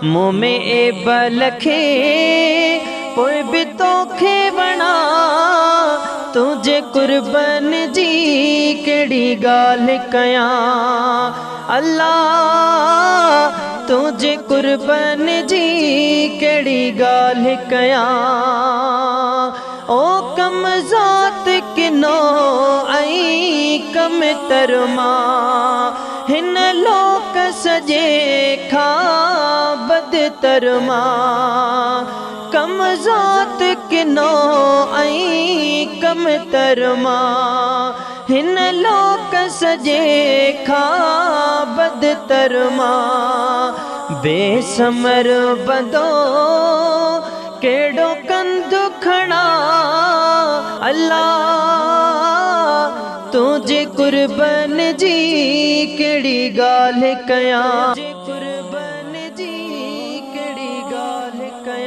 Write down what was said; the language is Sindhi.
مون ۾ عيب لکي پوءِ به توکي وڻا. تنهنجي قربن جي ڪهڙي ڳالهه ڪيان الله، تنهنجي قربن جي ڪهڙي ڳالهه ڪيان. او ڪم ذات ڪنو ۽ ڪم ترما، هن لوڪ سڄي کان بدتر مان. ڪم ذات ڪنو ۽ ڪم ترما، هن لوڪ سڄي کان بدتر مان. بيسمر بندو ڪهڙو ڪنڌ کڻا الله، تنهنجي قربن جي ڪهڙي ڳالهه ڪيان. قربن جي ڪهڙي ڳالهه ڪيان.